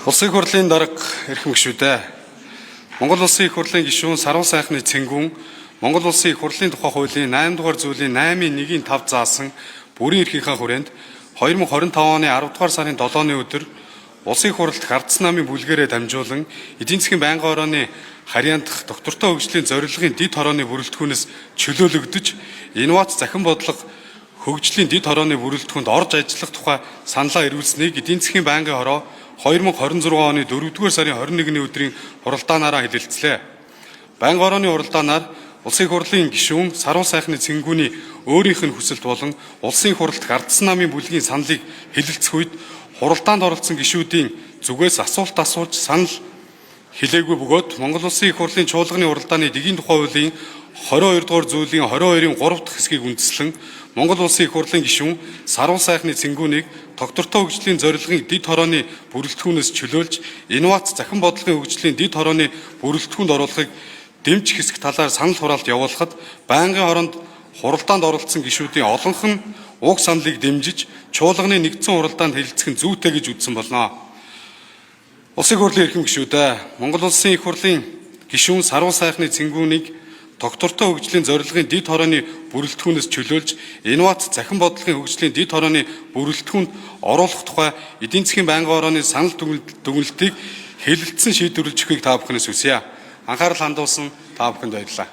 Улсын их хурлын дарга эрхэм гишүүдээ. Монгол Улсын их хурлын гишүүн Сарвал сайхны Цэнгүүн Монгол Улсын их хурлын тухай хуулийн 8 дугаар зүйлийн 8-ын 1-ийн 5 заасан бүрийн эрхийнхаа хүрээнд 2025 оны 10 дугаар сарын 7-ны өдөр Улсын их хурлд гардсан намын бүлгээрээ дамжуулан эдийн засгийн байнгын орооны харьяандах доктортой хөгжлийн зорилгын дэд хорооны бүрэлдэхүүнээс чөлөөлөгдөж инновац захин бодлого хөгжлийн дэд хорооны бүрэлдэхүүнд орж ажиллах тухай саналаа эргүүлсэнийг эдийн засгийн байнгын хороо 2026 оны 4-р сарын 21-ний өдрийн хуралдаанаараа хэлэлцлээ. Байнгын хорооны хуралдаанаар Улсын их хурлын гишүүн Сарвал сайхны Цэнгүүний өөрийнх нь хүсэлт болон Улсын их хурлд гардсан намын бүлгийн саналыг хэлэлцэх үед хуралдаанд оролцсон гишүүдийн зүгээс асуулт асууж санал хэлээгүй бөгөөд Монгол Улсын их хурлын чуулганы хуралдааны дэгийн тухай хуулийн 22 дугаар зүйлийн 22-ын 3 дахь хэсгийг үндэслэн Монгол Улсын их хурлын гишүүн Сарвал сайхны Цэнгүүнийг тогтвортой хөгжлийн зорилгын дэд хорооны бүрэлдэхүүнээс чөлөөлж инновац захин бодлогын хөгжлийн дэд хорооны бүрэлдэхүүнд оруулахыг дэмжих хэсэг талаар санал хураалт явуулахад байнгын хороонд хуралдаанд оролцсон гишүүдийн олонх нь уг саналыг дэмжиж чуулганы нэгдсэн хуралдаанд хэлэлцэх нь зүйтэй гэж үзсэн болно. Улсын их хурлын эрхэм гишүүдээ, Монгол Улсын их хурлын гишүүн Сарвал сайхны Цэнгүүнийг тогтвортой хөгжлийн зорилгын дэд хорооны бүрэлдэхүүнээс чөлөөлж инновац захин бодлогын хөгжлийн дэд хорооны бүрэлдэхүүнд оруулах тухай эдийн засгийн байнгын орооны санал дүгнэлтийг хэлэлцсэн шийдвэрлэж өгөхийг та бүхнээс хүсье. Анхаарал хандуулсан та бүхэнд баярлалаа.